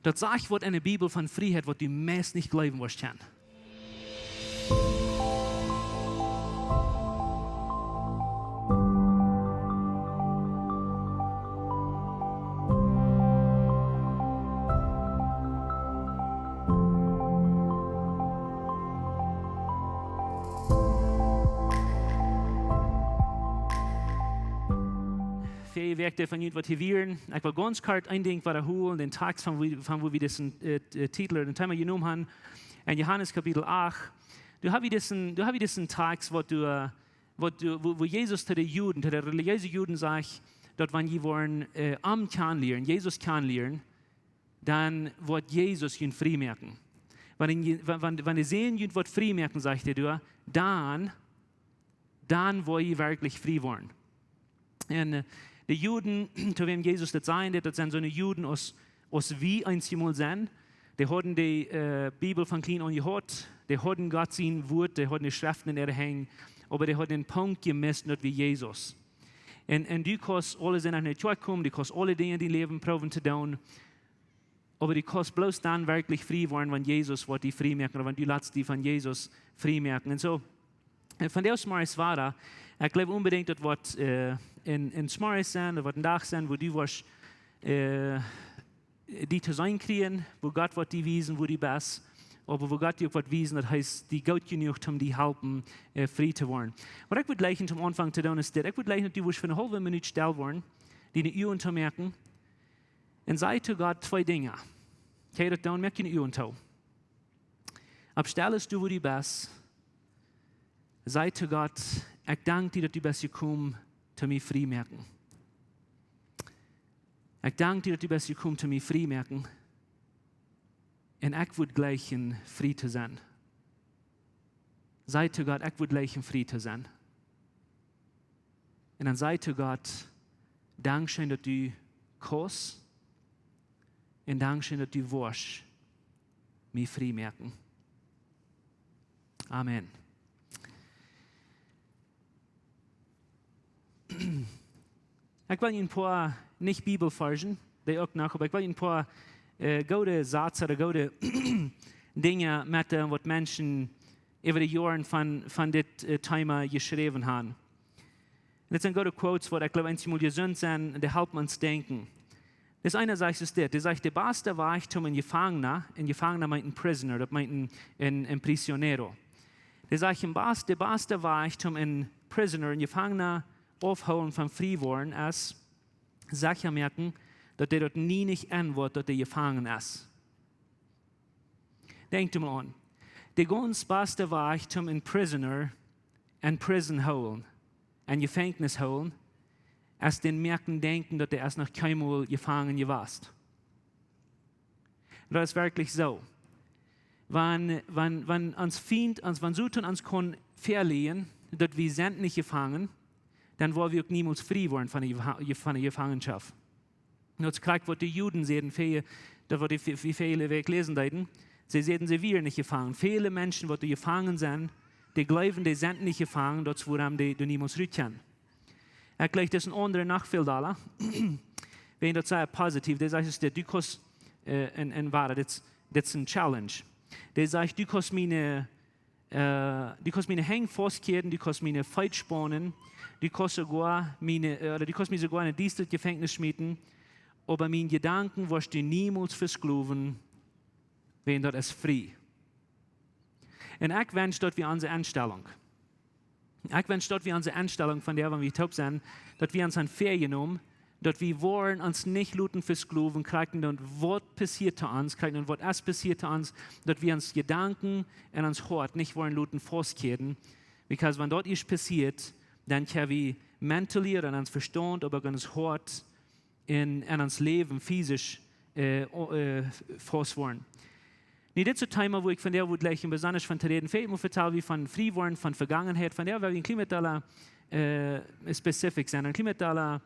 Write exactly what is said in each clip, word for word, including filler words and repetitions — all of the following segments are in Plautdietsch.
Daut sajcht waut enne Bibel von Frieheit, waut du meist nich jleewen woascht kjennen. Väaje Wäakj, dee von junt waut hia wieren, ekj well gaunz kort een Dinkj wadaholen, dän Tekst von wua, von wua wie disen, äh, t-, äh, Titel, dän Thema jenomen haben, en Johanes Kapitel acht. Doa ha wie disen, doa ha wie disen Tekst, waut doa, äh, waut doa, wua, wua Jesus to de Juden, to de relijeese Juden sajcht, daut wan jie woaren, äh, am kjanen lieren, Jesus kjanen lieren, dan woat Jesus junt frie moaken. Wan, wan, wan de Sän junt woat frie moaken, sajcht hee doa, dan, dan woa jie werkjlich frie woaren. Un, äh, de Juden, to wäm Jesus daut säd, daut sent soone Juden aus, aus wie eenjemol sent. Dee hauden de, äh, Bibel von kjlien aun jehaut. Dee hauden Gott sien Wuat, dee hauden de Schreften en äare Henj. Oba dee hauden dän Punkt jemesst, daut wia Jesus. Un, un du kaust aule Sindach no de Kjoakj komen, du kaust aule Dinja en dien Läwen proowen to doonen. Oba du kaust bloos dan werkjlich frie woaren, wan Jesus woat die frie moaken, ooda wan du latst die von Jesus frie moaken. Un soo, äh, von dee Morjes wada, ekj jleew onbedinjt, daut woat, äh, een, een Morjes sennen, daut woat een Dach sennen, wua du woascht, äh, die to seenen kjrieen, wua Gott woat die wiesen, wua du best, oba wua Gott die uk woat wiesen, daut hee es die goot jenuach, om die halpen, äh, frie to woaren. Waut ekj wudd jleichen toom Aunfank to doonen, es dit. Ekj wudd jleichen, daut du wurscht fa eene haulwe Minut stell woaren, diene Uagen toomoaken, un saj to Gott twee Dinja. Kjenn jie daut doonen? Moak june Uagen too. Opp stell es du, wua du best. Saj to Gott: Ekj dank die, daut du best jekomen, om mie frie to moaken. Ekj dank die, daut du best jekomen, om mie frie to moaken. Un ekj wudd jleichen, frie to sennen. Saj to Gott: Ekj wudd jleichen, frie to sennen. Un dan saj to Gott: Dankscheen, daut du kaust. Un dankscheen, daut du woascht mie frie moaken. Amen. Ekj well een poa, nich Bibelvarzen, dee uk noch, oba ekj well een poa, äh, goode Sätze ooda goode Dinja met, äh, waut Menschen äwa de Joaren von, von dit, äh, Thema jeschräwen haben. Un dit sent goode Quotes, waut ekj jleew eenjemol jesunt sent, dee halpen ons denkjen. Dis eena sajcht es dit, dee sajcht: De baste Wajch toom een Jefangna, een Jefangna meent een prisoner, daut meent een, een, een prisionero. Dee sajcht, een bas-, de baste Wajch toom een prisoner, een Jefangna, aufhoolen von frie woaren es secha moaken, daut dee daut nie nich enwoat, daut dee jefangen es. Denkj mol aun. De gaunz baste Wajch toom een prisoner en prison hoolen, en Jefenkjnis hoolen, es dän moaken denkjen, daut dee es noch kjeenmol jefangen jewast. Daut es werkjlich soo. Wan, wan, wan ons Fient, ons, wan Soton ons kaun väalieejen, daut wie sent nich jefangen, dan woa wie uk niemols frie woaren von de Jefa-, von de Jefangenschoft. Daut es krakjt waut de Juden säden, väl, daut waut dee ve-, ve-, väle Wäakj läsen deeden. See säden, see wieren nich jefangen. Väle Menschen, waut doa jefangen sent, dee jleewen, dee sent nich jefangen, daut es wuarom dee, dee niemols rutkjennen. Ekj jleich, daut es een aundra noch väl dolla. Wan daut sea positiv, dee sajcht, es dit, du kaust, äh, en, en woa, dit, dit es een Challenge. Dee sajcht, du kaust miene, äh, du kaust miene Henj faustkjäden, du kaust miene Feet spanen, du kaust soogoa miene, äh, ooda du kaust mie soogoa en een diestret Jefenkjnis schmieten, oba miene Jedanken woascht du niemols vesklowen, wan daut es frie. Un ekj wensch, daut wia onse Enstalunk. Ekj wensch, daut wia onse Enstalunk von dee, wan wie toop sent, daut wie ons han väajenomen, daut wie woaren ons nich loten vesklowen, krakjt dan waut passieet to ons, krakjt dan waut es passieet to ons, daut wie ons Jedanken un ons Hoat nich woaren loten faustkjäden. Because wan daut ieescht passieet, dan kjenn wie mentally ooda en ons Vestaunt, oba uk en ons Hoat, en, en ons Läwen physisch, äh, o-, äh, faust woaren. Nu, dit es een Thema, wua ekj vondoag wudd jleichen besonda von to räden. Väl mol vetal wie von frie woaren von Vegangenheit. Vondoag well wie een kjlien bät dolla, äh, specific sennen, een kjlien bät dolla,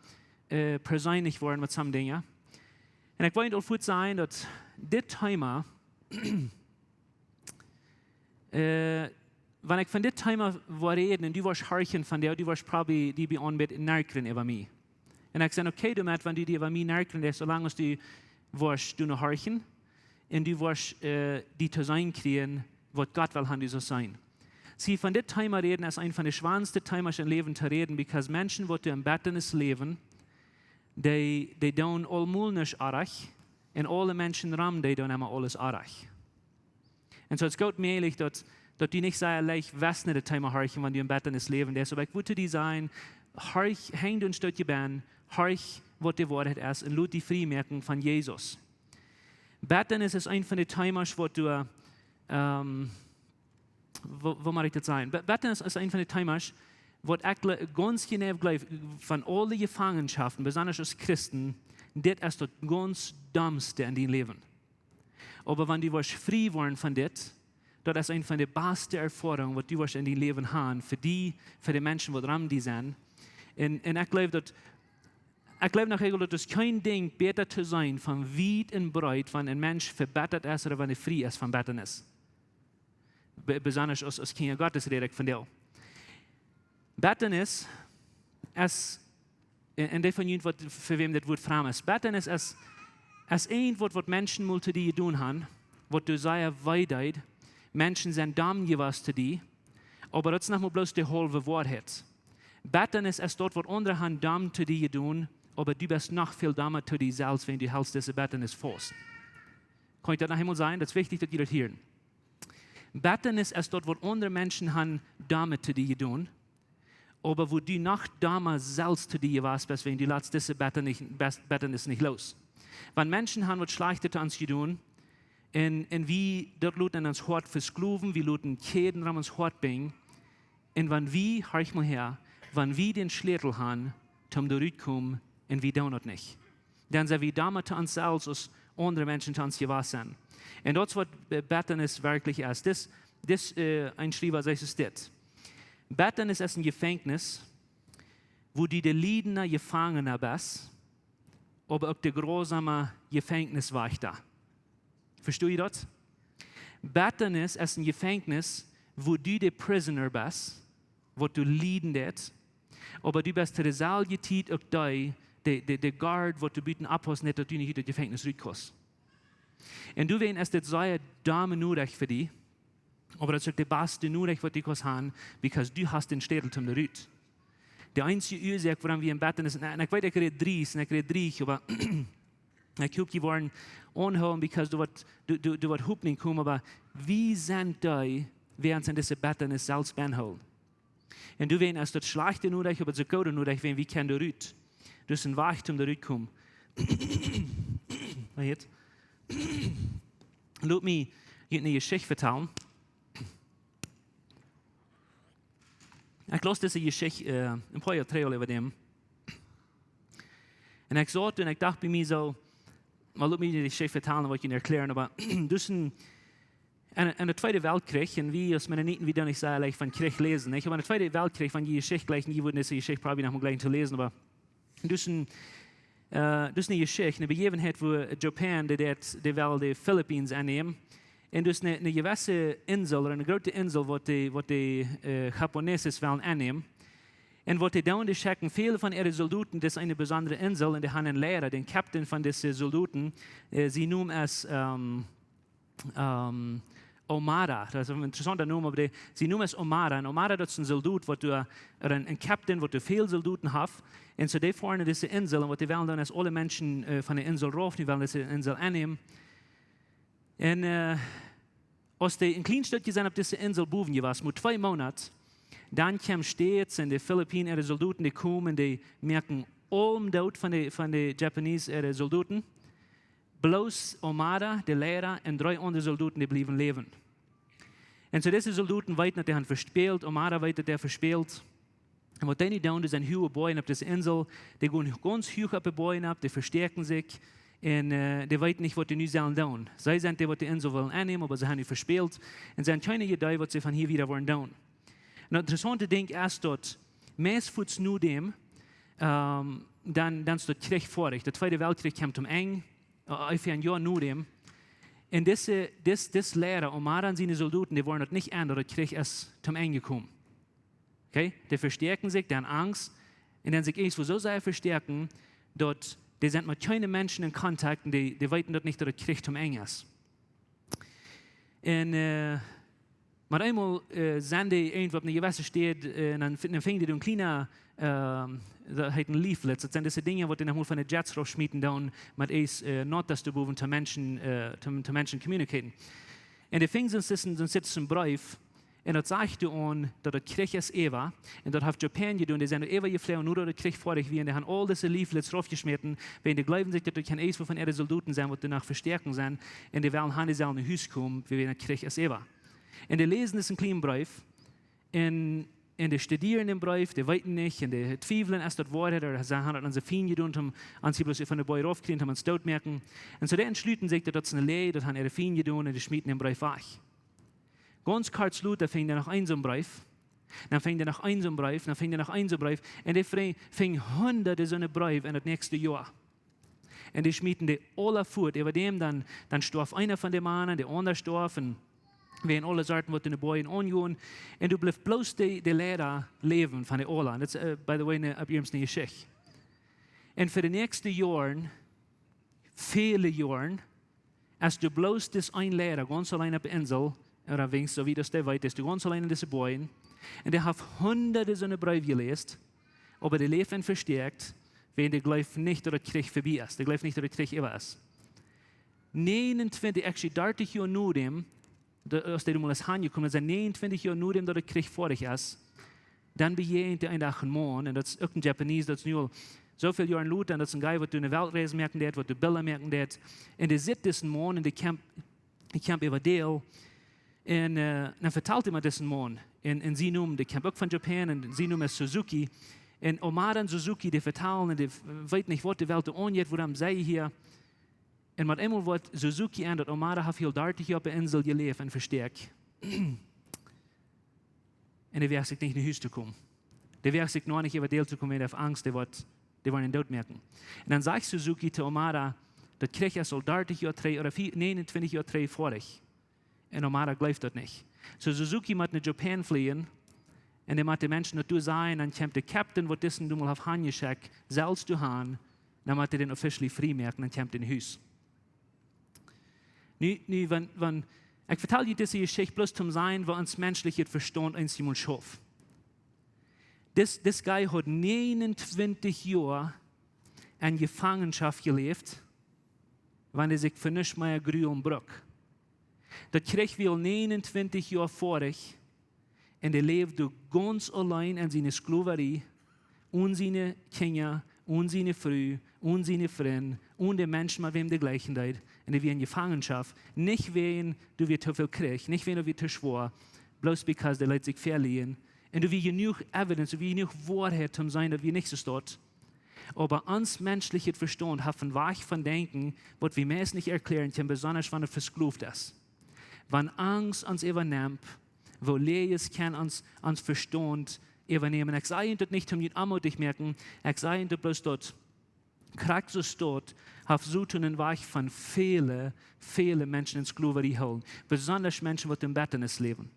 äh, persönlich woaren met some Dinja. Un ekj well aul fuaz sajen, daut dit Thema, äh, wan ekj von dit Thema woa räden un du woascht horchen vondoag, du woascht probably die bie aun met nerkren äwa mie. Un ekj saj: Okay, du met, wan du die äwa mie nerkren deist, soo lang aus du woascht, du noch horchen. un du woascht äh, die to seenen kjrieen, waut Gott well han, du saust seenen. See, von dit Thema räden es een von de schwoaste Themas em Läwen to räden, because Menschen, waut doa en Bettanis läwen, dee, dee doonen aulmol nuscht orrajcht, un aule Menschen rom dee doonen emma aules orrajcht. Un soo es goot mäajlich, daut, daut du nich sea leicht west no dit Thema horchen, wan du en Bettanis läwen deist. Oba ekj wudd die sajen, horch, henj doa een Stootje bie, horch, waut de Woarheit es, un lot die frie moaken von Jesus. Bettanis es een von de Themas, waut du, ähm, woo, woo mott ekj daut sajen? Be-, Bettanis es een von de Themas, waut ekj le-, gaunz jeneiw jleew, von aule Jefangenschaften, besonda aus Christen, dit es daut gaunz domste en dien Läwen. Oba wan du woascht frie woaren von dit, daut es een von de baste Erfoarungen, waut du woascht en dien Läwen han, fa die, fa de Menschen, waut rom die sent. Un, un ekj jleew daut, ekj jleew noch eemol, daut es kjeen Dinkj bäta to seenen von wiet un breet, wan een Mensch vebettat es ooda wan hee frie es von Bettanis. Be-, besonda aus, aus Kjinja Gottes räd ekj von dee. Bettanis es, un, un dee von junt, waut, fa wäm dit Wuat framd es. Bettanis es, es eent Wuat, waut Menschen mol to die jedonen han, waut die sea wee deed. Menschen sent dom jewast to die, oba daut es noch mau bloos de haulwe Woarheit. Bettanis es daut, waut aundre han dom to die jedonen, oba du best noch väl domma to die selfst, wan du helst dise Bettanis faust. Kaun ekj daut noch eemol sajen? Daut es wichtich, daut jie daut hieren. Bettanis es daut, waut aundre Menschen han domma to die jedonen, oba woo du noch domma selfst to die jewast best, wan du latst dise Bettanis, Bettanis nich loos. Wan Menschen han waut Schlajchtet to ons jedonen, un, un wie daut loten en ons Hoat vesklowen, wie loten Kjäden rom ons Hoat binjen, un wan wie, horch mol häa, wan wie dän Schlätel han, toom doa rutkomen, un wie doonen daut nich, dan sent wie domma to ons selfst, aus aundre Menschen to ons jewast sent. Un daut es, waut Be-, Bettanis werkjlich es. Dis, dis äh, een Schriewa sajcht es dit: Bettanis es een Jefenkjnis, wua du de liedenda Jefangena best, oba uk de grausama Jefenkjniswajchta. Vestonen jie daut? Bettanis es een Jefenkjnis, wua du de prisoner best, waut du lieden deist, oba du best to deeselwje Tiet uk dee, de, de, de guard, waut du buten opphaust, daut du nich ut daut Jefenkjnis rutkommst. Un du weetst, es dit sea domme Norecht fa die, oba daut es uk de baste Norecht, waut du kaust han, because du hast dän Schlätel toom doa rut. De eensje Uasoak, wuarom wie en Bettanis, un, un ekj weet, ekj räd driest, un ekj räd driest, oba ekj hop, jie woaren aunhoolen, because doa woat, doa, doa, doa woat Hopninj komen, oba wie sent dee, waut ons en dise Bettanis selfst benhoolen? Un du weetst, es daut schlajchte Norecht, oba daut es uk goode Norecht, wan wie kjennen doa rut. Daut es een Wajch, om doa rut to komen. Wacht, lot mie junt eene Jeschicht vetalen. Ekj laus dise Jeschicht äh, een poa Joa trigj aul äwa däm. Un ekj saut un ekj docht bie mie soo, mau lot mie dee Jeschicht vetalen, waut ekj junt erkjläaren, oba daut es een, en, en dän Tweeden Weltkjrich, un wie aus Mennoniten, wie doonen nich soo leicht von Kjrich läsen, nich? Oba en dän Tweeden Weltkjrich, wan jie Jeschicht jlikjen, jie wudden dise Jeschicht probieren noch mol jlikjen to läsen, oba daut es een, äh, daut es eene Jeschicht, eene Bejäwenheit, wua Japan, dee, dee, dee well de Philippines aunnämen. Un daut es eene, eene jewesse Insel, ooda eene groote Insel, waut dee, waut dee äh, Japanees wellen aunnämen. Un waut dee doonen, dee schekjen väle von äare Soldoten, daut es eene besondre Insel, un dee haben een Liera, dän Captain von dise Soldoten, äh, see nomen es, ähm, ähm, Ohmada. Daut es een interessaunta Nomen, oba dee, see nomen es Ohmada. Un Ohmada, daut es een Soldot, waut doa, ooda een, een Captain, waut doa väl Soldoten haft. Un soo dee foaren no dise Insel, un waut dee wellen doonen, es aule Menschen äh, von de Insel rauf, dee wellen dise Insel aunnämen. Un äh, aus dee een kjlien Stootje sent opp dise Insel bowen jewast, mau twee Moonat, dan kjemt States un de Philippinen äare Soldoten, dee komen, dee moaken aulem doot von de, von de Japanees äare Soldoten. Bloos Ohmada, de Liera, un dree aundre Soldoten, dee bliewen läwen. Un soo dise Soldoten weeten, daut dee haben vespält, Ohmada weet, daut dee vespält. Un waut dee nu doonen, daut sent huage Boajen opp dise Insel. Dee gonen gaunz huach opp de Boajen opp, dee vestäakjen sikj. Un äh, dee weeten nich, waut dee nu sellen doonen. See sent dee, waut de Insel wellen aunnämen, oba see haben nu vespält. Un see haben kjeene Iedee, waut see von hia wieda woaren doonen. Un daut interessaunte Dinkj es, daut meist fuaz no däm, ähm, dan, dan es daut Kjrich foadich. Dee Tweede Weltkjrich kjemt toom Enj, äh, onjefäa een Joa no däm. Un dise, dis, dis Liera, Ohmada un siene Soldoten, dee woaren daut nich enn, daut de Kjrich es toom Enj jekomen. Okay? Dee vestäakjen sikj, dee haben Angst. Un dan sikj eent, woo see sikj vestäakjen, daut dee sent met kjeene Menschen en Kontakt un dee, dee weeten daut nich, daut de Kjrich toom Enj es. Un äh, mau eemol äh, sent dee irjentwoo opp eene jewesse Städ äh, un dan fin- dan finjen dee doa een kjliena, äh, daut heet een leaflet. Daut sent dise Dinja, waut dee noch mol von de Jets rauf schmieten doonen, met ees äh, Notas doa bowen to Menschen, äh, to, to Menschen communicaten. Un dee finjen soon, soon, soon Breef, un daut sajcht doa aun, daut daut Kjrich es äwa. Un daut haft Japan jedonen, dee sent doa äwa jefloagen, nu daut daut Kjrich foadich wia, un dee haben aul dise leaflets raufjeschmäten, wäajen dee jleewen sikj, daut doa kjeene ees von äare Soldoten sent, waut doa noch Vestäakjunk sent, un dee wellen han, dee sellen no Hus komen, wäajen daut Kjrich es äwa. Un dee läsen disen kjlienen Breef, un, un dee studieren dän Breef, dee weeten nich, un dee twiewlen, es daut Woarheit, ooda see han daut aun sikj fein jedonen, om aun sikj bloos von de Boaj raufkjrieen, om ons doot moaken. Un soo dee entschluten sikj, daut daut es eene Läaj, daut han äare fein jedonen, un dee schmieten dän Breef wajch. Gaunz kort lota finjen dee noch eenen soon Breef. Dan finjen dee noch eenen soon Breef, dan finjen dee noch eenen soon Breef. Un dee fre- finjen hundade soone Breew en daut näakjste Joa. Un dee schmieten dee aula fuat. Äwa däm dan, dan storf eena von de Mana, de aundra storf, un wie en aule Sorten, waut en de Boaj aunjeit. Un doa blift bloos de, de Leida läwen von de aula. Daut es äh, by the way eene, opp irjent eene Jeschicht. Un fa de näakjste Joaren, väle Joaren, es doa bloos dis een Leida, gaunz auleen opp de Insel, ooda weens soo wiet aus dee weet, es doa gaunz auleen en dise Boaj. Un dee haft hundade soone Breew jeläst, oba dee läft en Vestäakj, wäajen dee jleeft nich, daut daut Kjrich verbie es. Dee jleeft nich, daut daut Kjrich äwa es. Näajenuntwintich, actually dartich Joa no däm, daut, aus dee doa mol es hanjekomen, daut sent näajenuntwintich Joa no däm, daut daut Kjrich foadich es, dan bejäajent dee eenen Dach een Maun, un daut es uk een Japanese, daut es nu aul soo väl Joaren lota, un daut es een guy, waut doa eene Weltreis moaken deed, waut doa Bilda moaken deed. Un dee sitt disen Maun, un dee kjemt, dee kjemt äwa däl. Un äh, dan vetalt hee met disen Maun. Un, un sien Nomen, dee kjemt uk von Japan, un sien Nomen es Suzuki. Un Omada un Suzuki, dee vetalen, un dee weeten nich, waut de Welt doa aunjeit, wuarom see hia. Un met eemol woat Suzuki en, daut Omada haft hia dartich Joa opp de Insel jeläft en Vestäakj. Un dee woagt sikj nich no Hus to komen. Dee woagt sikj noch nich äwa däl to komen, wäajen dee haft Angst, dee woat, dee woaren am doot moaken. Un dan sajcht Suzuki to Omada, daut Kjrich es aul dartich Joa trigj, ooda näajenuntwintich Joa trigj foadich. Un Omada jleeft daut nich. Soo Suzuki mott no Japan flieejen, un dee mott de Menschen daut doa sajen, dan kjemt de Captain, waut disen doa mol haft hanjeschekjt, selfst doa han, dan mott dee dän officially frie moaken, dan kjemt dee no Hus. Nu, nu, wan, wan, ekj vetal junt dise Jeschicht bloos toom sajen, woo ons menschlichet Vestaunt eenjemol schauft. Dis, dis guy haud näajenuntwintich Joa en Jefangenschoft jeläft, wan hee sikj fa nuscht mea jrulen brukt. Daut Kjrich wia aul näajenuntwintich Joa foadich, un dee läwd doa gaunz auleen en siene Sklowarie, onen siene Kjinja, onen siene Fru, onen siene Frind, onen de Menschen, met wäm dee jleichen deed. Un dee wia en Jefangenschoft, nich wäajen doa wia too väl Kjrich, nich wäajen doa wia too schwoa, bloos because dee leet sikj veleiden. Un doa wia jenuach evidence, doa wia jenuach Woarheit toom sajen, daut wia nich soo stoakj. Oba ons menschlichet Vestaunt haft een Wajch von denkjen, waut wie meist nich erkjläaren kjennen, besonda wan et vesklowt es. Wan Angst ons äwanemt, woo Läajes kjennen ons, ons Vestaunt äwanämen. Ekj saj junt daut nich, om junt onmootich moaken, ekj saj junt daut bloos, daut krakjt soo stoakj haft Soton een Wajch von väle, väle Menschen en Sklowarie hoolen. Besonda Menschen, waut en Bettanis läwen.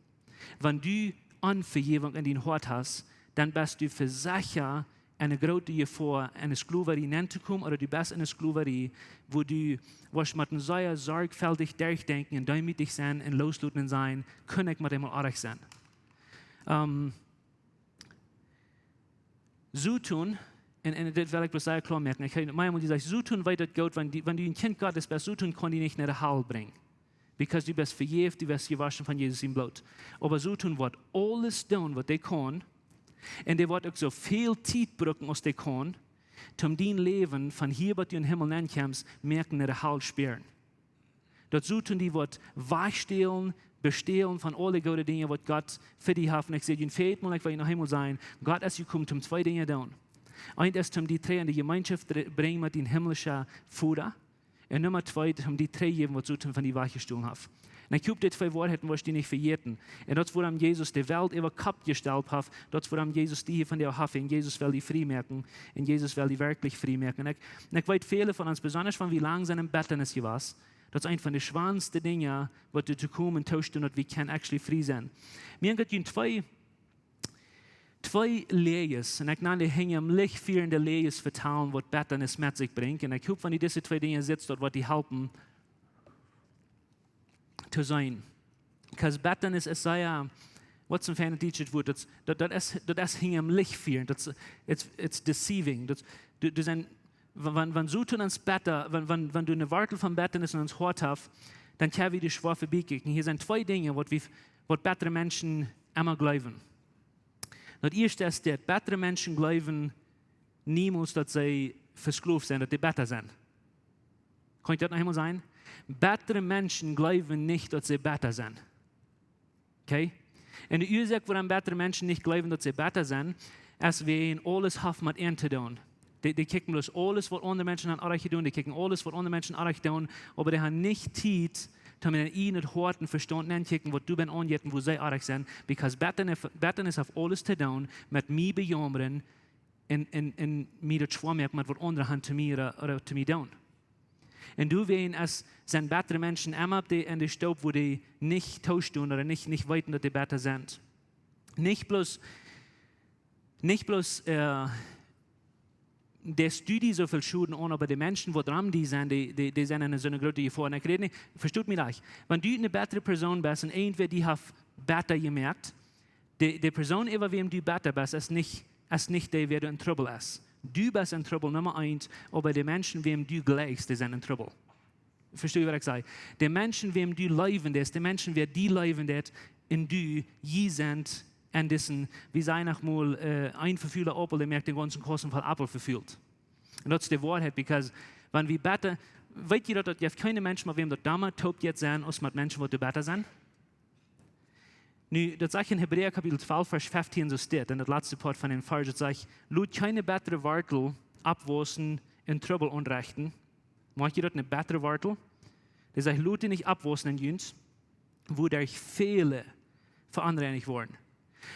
Wan du Onvejäwunk en dien Hoat hast, dan best du vesecha en eene groote Jefoa, en eene Sklowarie nenn to komen, ooda du best en eene Sklowarie, wua du woascht motten sea sorjfaltich derchdenkjen un deemootich sennen un loosloten un sajen: Kunn ekj mau eemol oajch sennen? Ähm, Soton, un, un dit well ekj bloos sea kloa moaken, ekj hab mie mol jesajcht, Soton weet daut goot, wan du, wan du een Kjint Gottes best, Soton kaun die nich no de Hal brinjen. Because du best vejäft, du best jewoschen von Jesus sien Bloot. Oba Soton woat aules doonen, waut hee kaun, un hee woat uk soo väl Tiet brucken, aus hee kaun, om dien Läwen von hia bat du em Himmel nenkjemst, moaken no de Hal späaren. Daut Soton die woat wajchstälen, bestälen von aule goode Dinja, waut Gott fa die haft. Un ekj saj junt väl mol, ekj well junt noch eemol sajen, Gott es jekomen, om twee Dinja to doonen. Eent es, om die trigj en de Jemeenschoft to brinjen met dien himmlischen Voda. Un Numma twee, om die trigj to jäwen, waut Soton von die wajchjestolen haft. Un ekj hop, dee twee Woarheiten woascht du nich vejäten. Un daut es, wuarom Jesus de Welt äwa Kopp jestalt haft. Daut es, wuarom Jesus die hia vondoag haft. Un Jesus well die frie moaken. Un Jesus well die werkjlich frie moaken. Un ekj, un ekj weet, väle von ons, besonda wan wie lang sent en Bettanis jewast, daut es eent von de schwoaste Dinja, waut doa to komen, to stonen, daut wie kjennen actually frie sennen. Mie jeit daut twee, twee Läajes, un ekj nand dee hinja em Licht fierende Läajes vetalen, waut Bettanis met sikj brinjt. Un ekj hop, wan du dise twee Dinja sitst, daut woat die halpen to seenen. Because bitterness is sea, waut es een feinet dietschet Wuat? Daut, daut, daut es, daut es hinjam Licht fieren. Daut es, it's, it's deceiving. Daut, du, du sent, wan, wan Soton ons bitter, wan, wan, wan du eene Wartel von bitterness en ons Hoat hast, dan kjenn wie dee schwoa vebie kjikjen. Hia sent twee Dinja, waut wie, waut bittre Menschen emma jleewen. Daut ieeschte es dit, bittre Menschen jleewen niemols, daut see vesklooft sent, daut dee bitter sent. Kaun ekj daut noch eemol sajen? Bittre Menschen jleewen nich, daut see bitter sent. Okay? Un de Uasoak, wuarom bittre Menschen nich jleewen, daut see bitter sent, es wäajen aules haft met an to doonen. Dee, dee kjikjen bloos aules, waut aundre Menschen han oajch jedonen. Dee kjikjen aules, waut aundre Menschen oajch doonen, oba dee han nich Tiet, om en äa ieejnet Hoat un Vestaunt nenkjikjen, waut doa bie aunjeit un woo see oajch sent. Because bitterness, bitterness haft aules to doonen met mie bejaumren un, un, un mie daut schwoa moaken met waut aundre han to mie ooda, ooda to mie doonen. Un doawäajen es, sent bittre Menschen emma opp de, en de Stoop, wua dee nich toostonen ooda nich, nich weeten, daut dee bitter sent. Nich bloos, nich bloos, äh, deist du die soo väl Schoden aun, oba de Menschen, waut rom die sent, dee, dee, dee sent en soone groote Jefoa. Un ekj räd nich, vestot mie rajcht. Wan du eene bittre Persoon best un irjentwäa die haft bitter jemoakt, de, de Persoon, äwa wäm du bitter best, es nich, es nich dee, wäa doa en Trubbel es. Du best en Trubbel, Numma eent, oba de Menschen, wäm du jleichst, dee sent en Trubbel. Vestot, waut ekj saj? De Menschen, wäm du leewen deist, de Menschen, wäa die leewen deed, un du, jie sent en disen, wie sajen noch mol, äh, een vefulda Aupel, dee moakt dän gaunzen Kossen voll Aupel vefult. Un daut es de Woarheit, because wan wie bitter, weet jie daut, daut jeft kjeene Mensch, met wäm daut doa mea toop jeit sennen, aus met Menschen, waut doa bitter sent? Nu, daut sajcht en Hebräa Kapitel twalf, Varsch feftieen, soo steit, en daut latste Poat von dän Varsch, daut sajcht: "Lot kjeene bittre Wartel oppwaussen un Trubbel aunrechten." Moakt jie daut, eene bittre Wartel? Dee sajcht: "Lot dee nich oppwaussen en junt, wuaderch väle veonreinigt woaren."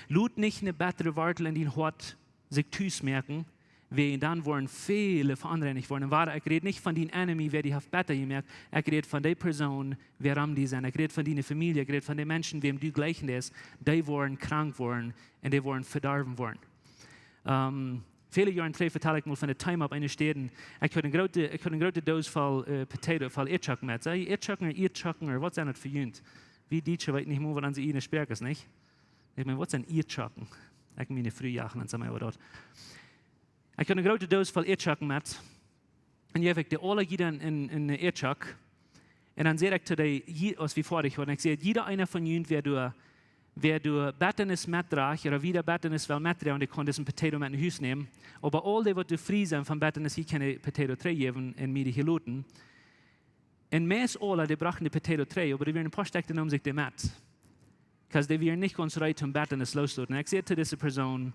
Lot nich eene bittre Wartel en dien Hoat sikj tus moaken, wäajen dan woaren väle veonreinigt woaren. Un wada, ekj räd nich von dien enemy, wäa die haft bitter jemoakt. Ekj räd von dee Persoon, wäa rom die sent. Ekj räd von diene Famielje. Ekj räd von de Menschen, wäm du jleichen deist. Dee woaren krank woaren un dee woaren vedorwen woaren. Ähm, väle Joaren trigj vetald ekj mol von daut Thema opp eene Städ. Ekj haud eene groote, ekj haud eene groote Doos voll, äh, potato, voll Ieedschocken met. Saj jie Ieedschocken ooda Ieedschocken ooda waut sent daut fa junt? Wie Dietsche weeten nich mol, waut onse ieejne Sproak es, nich? Ekj meen, waut sent Ieedschocken? Ekj meen, de Fru jagen un saj mau waut daut. Ekj haud eene groote Doos voll Ieedschocken met. Un jeef ekj dee aule jieda en, en, en Ieedschock. Un dan säd ekj to dee, jie-, aus wie foadich wieren, ekj säd: "Jieda eena von junt, wäa doa, wäa doa Bitterness metdroacht, ooda wäa doa Bitterness well metdroagen, dee kaun disen potato met no Hus nämen. Oba aul dee, waut doa frie sent von Bitterness, dee kjennen potato trigjjäwen un mie dee hia loten." Un meist aule, dee brochten dee potato trigj, oba doa wieren een poa Stekj, dee neemen sikj dee met. Because dee wieren nich gaunz reed om Bitterness loosloten. Un ekj säd to dise Persoon: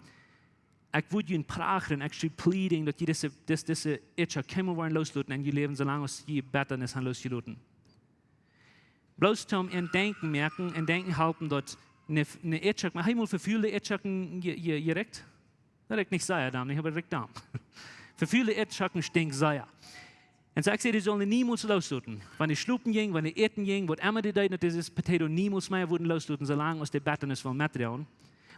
"Ekj wudd junt prachren, actually pleading, daut jie dise, dis-, dise Ieedschock kjeenmol woaren loosloten en jun Läwen, soo lang aus jie Bitterness han loosjeloten." Bloos toom an denkjen moaken un denkjen halpen, daut eene, eene Ieedschock, mau hee mol vefulde Ieedschocken je, je, jerikjt? Daut ekj nich saj dan, ekj hab rikjt dan. Vefulde Ieedschocken stinkjen sea. Un soo ekj säd, dee sullen niemols loosloten. Wan dee schlopen jinjen, wan dee äten jinjen, waut emma dee deeden, daut dise potato niemols mea wudden loosloten, soo lang aus dee Bitterness well metdroagen.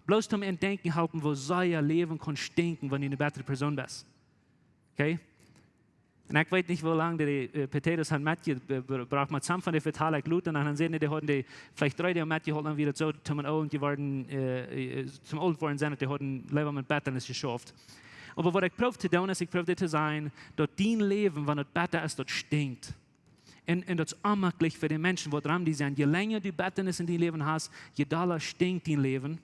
Bloos toom an denkjen halpen, woo sea Läwen kaun stinkjen, wan du eene bittre Persoon best. Okay? Un ekj weet nich, woo lang dee, äh, potatoes han metje-, be-, be-, brocht, mau some von dee vetald ekj lota, un dan säden dee, dee hauden dee veleicht dree Doag metjehoolt, dan wia daut soo, toom aul jeworden, äh, äh, toom aul woaren sent, daut dee hauden leewa met Bitterness jeschauft. Oba waut ekj proow to doonen, es, ekj proow dit to sajen, daut dien Läwen, wan daut bitter es, daut stinkjt. Un, un daut es onjemakjlich fa de Menschen, waut rom die sent. Je lenja du Bitterness en dien Läwen hast, je dolla stinkjt dien Läwen.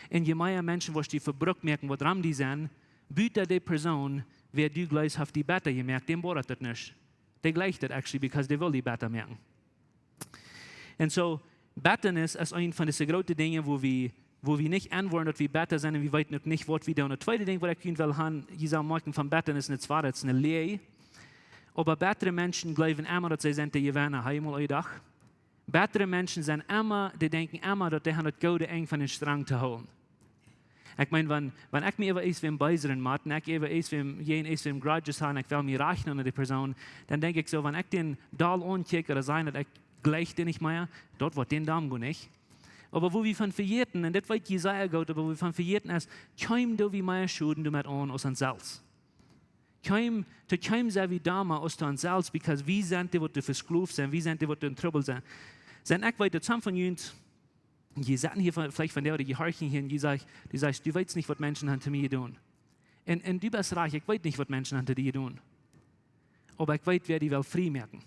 Un je mea Menschen woascht du vebrukt moaken, waut rom die sent, buta dee Persoon, wäa du jleefst haft die bitter jemoakt, däm bodat daut nich. Dee jleicht daut actually, because dee well die bitter moaken. Un soo, Bitterness es eent von dise groote Dinja, wua wie, wua wie nich enwoaren, daut wie bitter sent, un wie weeten uk nich, waut wie doonen. Daut tweede Dinkj, waut ekj junt well han, jie sellen moakjen von Bitterness, un daut es, daut es eene Läaj. Oba bittre Menschen jleewen emma, daut see sent de Jewenna. Hab jie mol jedocht? Bittre Menschen sent emma, dee denkjen emma, daut dee han daut goode Enj von dän Strang to hoolen. Ekj meen, wan, wan ekj mie äwa eent wäm beesren mott, un ekj äwa eent wäm, jäajen eent wäm grudges ha, un ekj well mie rächen aun dee Persoon, dan denkj ekj soo, wan ekj dän doll aunkjikj ooda saj, daut ekj jleich dän nich mea, daut woat dän domm gonen, nich? Oba wua wie von vejäten, un dit weet jie sea goot, oba wua wie von vejäten es, kjeenem doo wie mea Schoden doamet aun aus ons selfst. Kjeenem, to kjeenem sent wie domma aus to ons selfst, because wie sent dee, waut doa vesklooft sent, wie sent dee, waut doa en Trubbel sent. Sent, ekj weet, daut some von junt, Jie setten hia veleicht von dee, ooda jie horchen hia un jie sajcht, du sajchst, du weetst nich, waut Menschen han to mie jedonen. Un, un du best rajcht, ekj weet nich, waut Menschen han to die jedonen. Oba ekj weet, wäa die well frie moaken.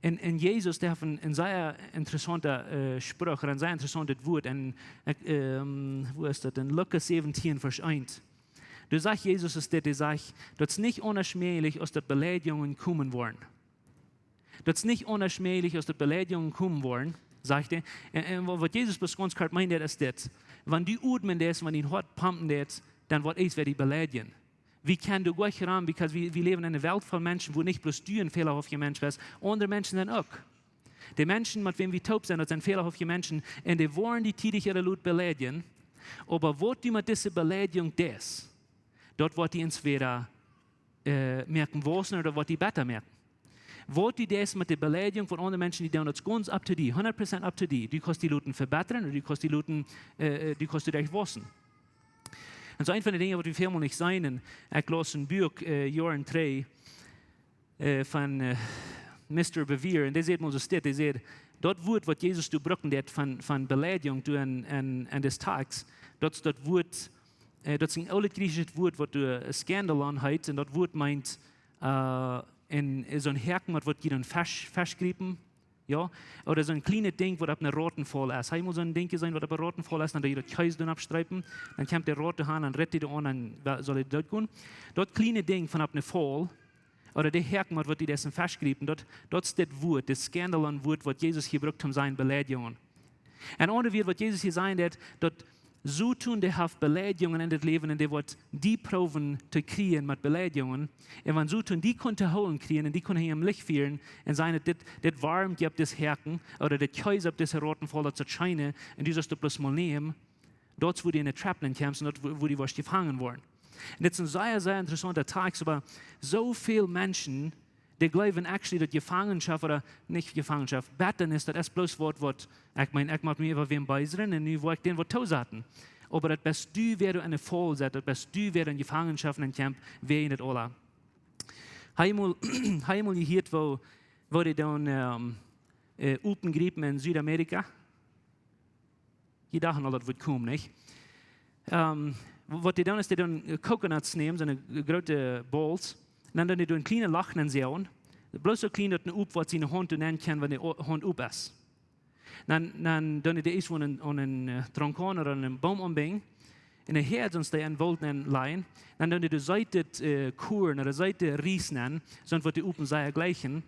Un, un Jesus, dee haft een, een sea interessaunta, äh, Spruch, ooda een sea interessauntet Wuat. Un, äh, ähm, wua es daut? En Lukas säwentieen, Varsch eent. Doa sajcht Jesus es dit, hee sajcht, daut es nich aundasch mäajlich, aus daut Beleidigungen komen woaren. Daut es nich aundasch mäajlich, aus daut Beleidigungen komen woaren, sajcht hee. Un, un wa-, waut Jesus bloos gaunz kort meent, daut es dit. Wan du odmen deist, wan dien Hoat pompen deit, dan woat eent wäa die beleidigen. Wie kjennen doa goanich ran, because wie, wie läwen en eene Welt voll Menschen, wua nich bloos du een fälahauftja Mensch best, aundre Menschen sent uk. De Menschen, met wäm wie toop sent, daut sent fälahauftje Menschen. Un dee woaren die tiedich ooda lot beleidigen. Oba waut du met dise Beleidigung deist, daut woat die entwäda, äh, moaken wausen ooda daut woat die bäta moaken. Waut du deist met de Beleidigung von aundre Menschen, dee doonen daut gaunz up to die, hundat Prozent up to die. Du kaust die loten vebätren ooda du kaust die loten, äh, äh, du kaust die derchwausen. Un soo eent von de Dinja, waut wie välmol nich seenen, un ekj laus een Buak, äh, Joaren trigj, äh, von, äh, Mister Bevere, un dee säd mol soo dit, dee säd, daut Wuat, waut Jesus doa brucken deed von, von Beleidigung doa en, en, en dis Tekst, daut, daut Wuat, äh, daut es een oolet griechischt Wuat, waut doa scandalon heet, un daut Wuat meent, äh, en, en soon Häaken, waut, waut jie dan fasch-, faschgriepen, jo? Ooda soon kjlienet Dinkj, waut opp eene Rautenfaul es. Hast mol soon Dinkj jeseenen, waut opp eene Rautenfaul es, dan doo jie daut Kjees dan aufstriepen, dan kjemt de Raut han, dan rett dee doa aun, dan wa-, saul dee doot gonen. Daut kjliene Dinkj von opp eene Faul, ooda de Häaken, waut, waut dee deed faschgriepen, daut, daut es dit Wuat, dit scandalon Wuat, waut Jesus hia brukt, om siene Beleidigungen. En aundre Wieed, waut Jesus hia sajen deed, daut Soton, dee haft Beleidigungen en daut Läwen un dee woat die proowen to kjrieen met Beleidigungen. Un wan Soton die kunn to hoolen kjrieen un die kunn hia em Licht fieren un sajen, daut dit, dit Worm opp dise Häaken ooda dit Kjees opp dise Rautenfaul, daut saul schienen, un du sust daut bloos mol nämen, daut es, wua du en de Trap nenkjemst un daut, wua, wua du woascht jefangen woaren. Un dit es een sea, sea interessaunta Tekst, oba soo väl Menschen, dee jleewen actually, daut Jefangenschoft, ooda nich Jefangenschoft, Bettanis, daut es bloos waut, waut, ekj meen, ekj mott mie äwa wäm beesren un nu woa ekj dän waut toosaten. Oba daut best du, wäa du en de Faul sett, daut best du, wäa en Jefangenschoft nenkjemt, wäajen daut aula. Hast mol, hast mol jehieet, woo, woo dee dan, ähm, äh, Open griepen en Südamerika? Jie dochten aul, daut wudd komen, nich? Ähm, waut dee dan es, dee dan, äh, Coconuts nämen, soone, äh, groote Balls, un dan doonen dee doa een kjlienet Loch nenn, bloos soo kjlien, daut een Op waut siene Haunt doa nenn kaun, wan de O-, Haunt op es. Dan, dan doonen dee dee ieescht aun een, aun een, äh, Tronk ooda aun een Boom aunbinjen. Un dan hia, soo aus dee en Woolt nenn lajen, dan doonen dee doa seete, äh, Koarn ooda seete Ries nenn, soont waut dee Open sea jleichen.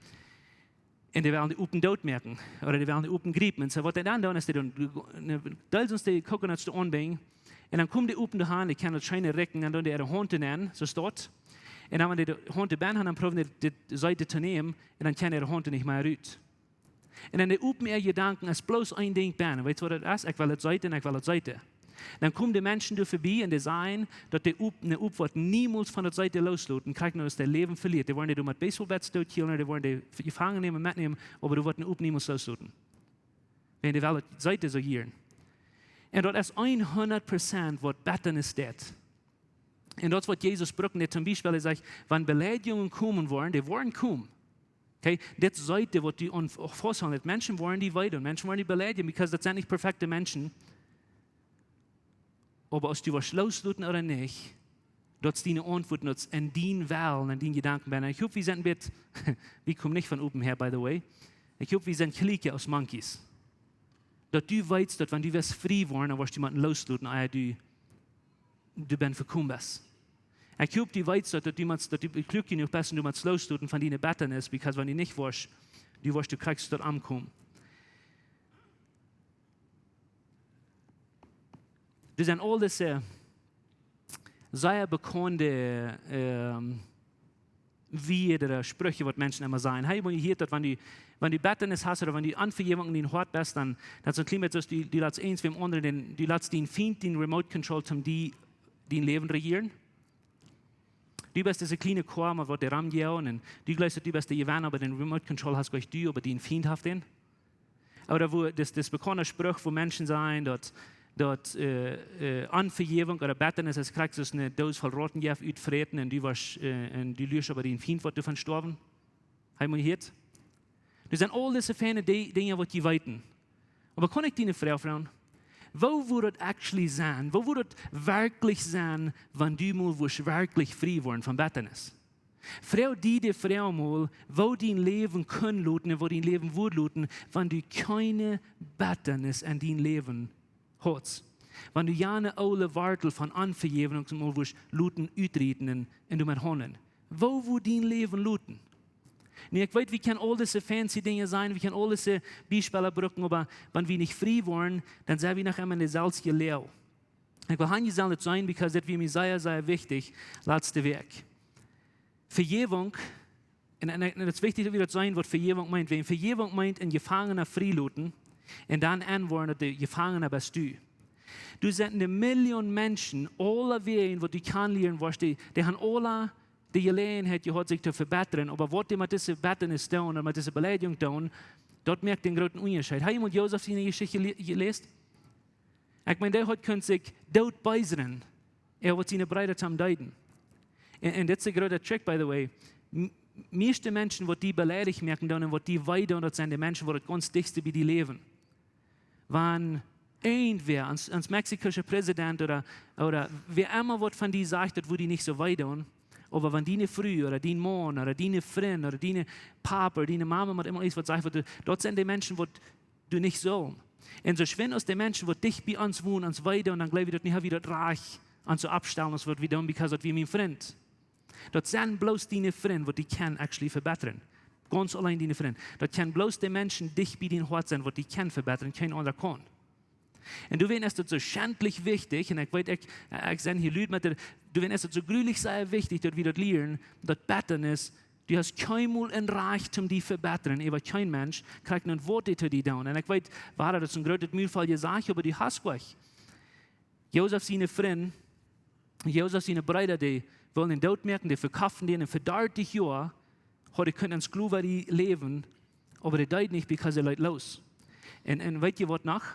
Un dee wellen dee Open doot moaken, ooda dee wellen dee Open griepen. Un soo waut dee dan doonen, es dee doonen, ne, deels soo aus dee Coconuts doa aunbinjen. Un dan komen dee Open doa han, dee kjennen daut schiene rikjen, dan doonen dee äare Haunt doa nenn, soo aus daut. Un dan, wan dee de Haunt doa benn han, dan proowen dee dit Seete to nämen, un dan kjennen äare Haunt nich mea rut. Un en dee Open äa Jedanken es bloos een Dinkj benn. Weetst waut daut es? Ekj well daut Seete un ekj well daut Seete. Dan komen de Menschen doa verbie un dee sajen, daut dee Op-, ne Op woat niemols von daut Seete loosloten, krakjt soo aus dee Läwen velieet. Dee woaren dee doa met Baseballbats doot kjillen, dee woaren dee jefangen nämen, metnämen, oba dee woat ne Op niemols loosloten. Wan dee well daut Seete soo jieren. Un daut es hundat Prozent waut Bettanis deit. Un daut es waut Jesus brukt, dee toom Biespel, hee sajcht, wan Beleidigungen komen woaren, dee woaren komen. Okay? Dit Seete, waut du aun, aun faust hoolen, daut Menschen woaren die wee doonen, Menschen woaren die beleidigen, because daut sent nich perfekte Menschen. Oba aus du woascht loosloten ooda nich, daut es diene Auntwuat, daut es en dien Wellen, en diene Jedanken benn. Ekj hop, wie sent een bät, wie komen nich von Open häa, by the way. Ekj hop, wie sent jlikja aus Monkeys. Daut du weetst, daut wan du woascht frie woaren, dan woascht du motten loosloten, ea du du benn vekomen best. Ekj hop, du weetst daut, daut du motst, daut du kluak jenuach best un du motst loosloten von diene Bettanis, because wan du nich woascht, du woascht, du kjrichst daut aunkomen. Doa sent aul dise sea bekaunde, ähm, Wieed ooda Spricha, waut Menschen emma sajen. Hast mol jehieet, daut wan du, wan du Bettanis hast ooda wan du Onvejäwunk en dien Hoat best, dan, daut es een kjlien bät soo aus du, du latst eent wäm aundren, dän, du latst dien Fient dien Remote Control toom die, dien Läwen rejieren. Du best dise kjliene Koa, waut doa romjeit, un du jleefst, daut du best de Jewenna, oba dän Remote Control hast goanich du, oba dien Fient haft dän. Ooda woo, dis, dis bekaunda Spruch, woo Menschen sajen, daut, daut, äh, äh, Onvejäwunk ooda Bettanis es krakjt soo aus ne Doos voll Rautenjeft utfräten un du woascht, äh, un du luascht oba dien Fient, waut doavon stoawen. Hast mol jehieet? Doa sent aul dise feine Di-, Dinja, waut jie weeten. Oba kaun ekj die eene Froag froagen? Woo wudd daut actually sennen? Woo wudd daut werkjlich sennen, wan du mol wurscht werkjlich frie woaren von Bettanis? Froag die de Froag mol, woo dien Läwen kunn loten un woo dien Läwen wudd loten, wan du kjeene Bettanis en dien Läwen haudst. Wan du jane oole Wartel von Onvejäwunk mol wurscht loten utrieten un, un doamet haundlen. Woo wudd dien Läwen loten? Nu, ekj weet, wie kjennen aul dise fancy Dinja sajen, wie kjennen aul dise Biespels brucken, oba wan wie nich frie woaren, dan sent wie noch emma en deselwje Loag. Ekj well hia sajen, daut es, because daut wia mie sea, sea wichtich, latste Wäakj. Vejäwunk, un, un, un daut es wichtich, daut wie daut seenen, waut Vejäwunk meent. Wan Vejäwunk meent, een Jefangener frie loten, un dan enwoaren, daut de Jefangena best du. Doa sent eene Million Menschen, aulawäajen, waut du kjanen lieren woascht, dee, dee haben aula de Jeläajenheit jehaut, sikj to vebettren, oba waut dee met dise Bettanis doonen, ooda met dise Beleidigung doonen, daut moakt dän grooten Unjascheet. Hast du mol Josef siene Jeschicht jele-, jeläst? Ekj meen, dee haud kunt sikj doot beesren, ea waut siene Breeda am deeden. Un, un dit es een groota Trick, by the way. M-, mieeschte Menschen, waut die beleidicht moaken doonen un waut die wee doonen, daut sent de Menschen, waut daut gaunz dichtste bie die läwen. Wan irjentwäa, ons, ons mexikosche President ooda, ooda wäa emma waut von die sajcht, daut wudd die nich soo wee doonen. Oba wan diene Fru ooda dien Maun ooda diene Frint ooda diene Papa ooda diene Mama met emol irjent waut sajcht, waut du, daut sent de Menschen, waut du nich sellen. Un soo schwind aus de Menschen, waut dicht bie ons wonen, ons wee doonen, dan jleew wie daut nich, hab wie daut Rajcht, ons soo opptostalen, aus waut wie doonen, because daut wia mien Frint. Daut sent bloos diene Frind, waut die kjennen actually vebettren. Gaunz auleen diene Frind. Daut kjennen bloos de Menschen dicht bie dien Hoat sennen, waut die kjennen vebettren, kjeen aundra kaun. Un doawäajen es daut soo schentlich wichtich, un ekj weet, ekj, ekj sie hia lud met de, doawäajen es daut soo grulich sea wichtich, daut wie daut lieren, daut Bettanis, du hast kjeenmol een Rajcht om die vebettren, äwa kjeen Mensch, krakjt nu waut dee to die doonen. Un ekj weet, wada, daut es een grootet Mul voll jesajcht, oba du hast nich. Josef siene Frind, Josef siene Breeda, dee wullen am doot moaken, dee vekoften dän, un fa dartich Joa haud hee kunt en Sklowarie läwen, oba dee deed nich, because hee leet loos. Un, un weet jie waut noch?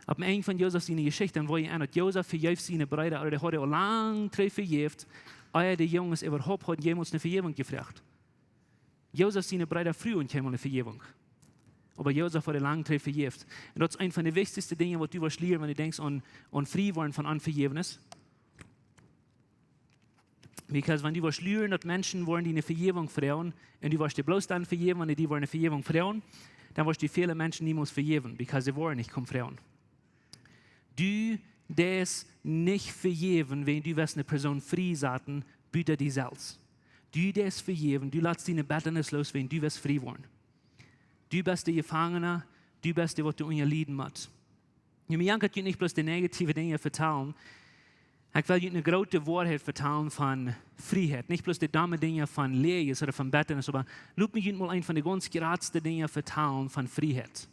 Aum Enj von Josef siene Jeschicht, dan woa jie seenen, daut Josef vejeef siene Breeda, ooda dee hauden aul lang trigj vejäft, ea de Junges äwahaupt hauden jemols eene Vejäwunk jefroacht. Josef siene Breeda fruagen kjeenmol eene Vejäwunk. Oba Josef haud lang trigj vejäft. Un daut es eent von de wichtichste Dinja, waut du woascht lieren, wan du denkjst aun, aun frie woaren von Onvejäwnis. Because wan du woascht lieren, daut Menschen woaren die eene Vejäwunk froagen, un du woascht dee bloos dan vejäwen, wan dee die woaren eene Vejäwunk froagen, dan woascht du väle Menschen niemols vejäwen, because dee woaren nich komen froagen. Du deist nich vejäwen, wan du west eene Persoon frie saten, buta die selfst. Du deist vejäwen, du latst diene Bettanis loos, wan du west frie woaren. Du best de Jefangena, du best dee, waut du unjalieden motst. Nu, mie jankat junt nich bloos de negative Dinja vetalen. Ekj well junt eene groote Woarheit vetalen von Frieheit. Nich bloos de domme Dinja von Läajes ooda von Bettanis, oba lot mie junt mol eent von de gaunz jratste Dinja vetalen von Frieheit,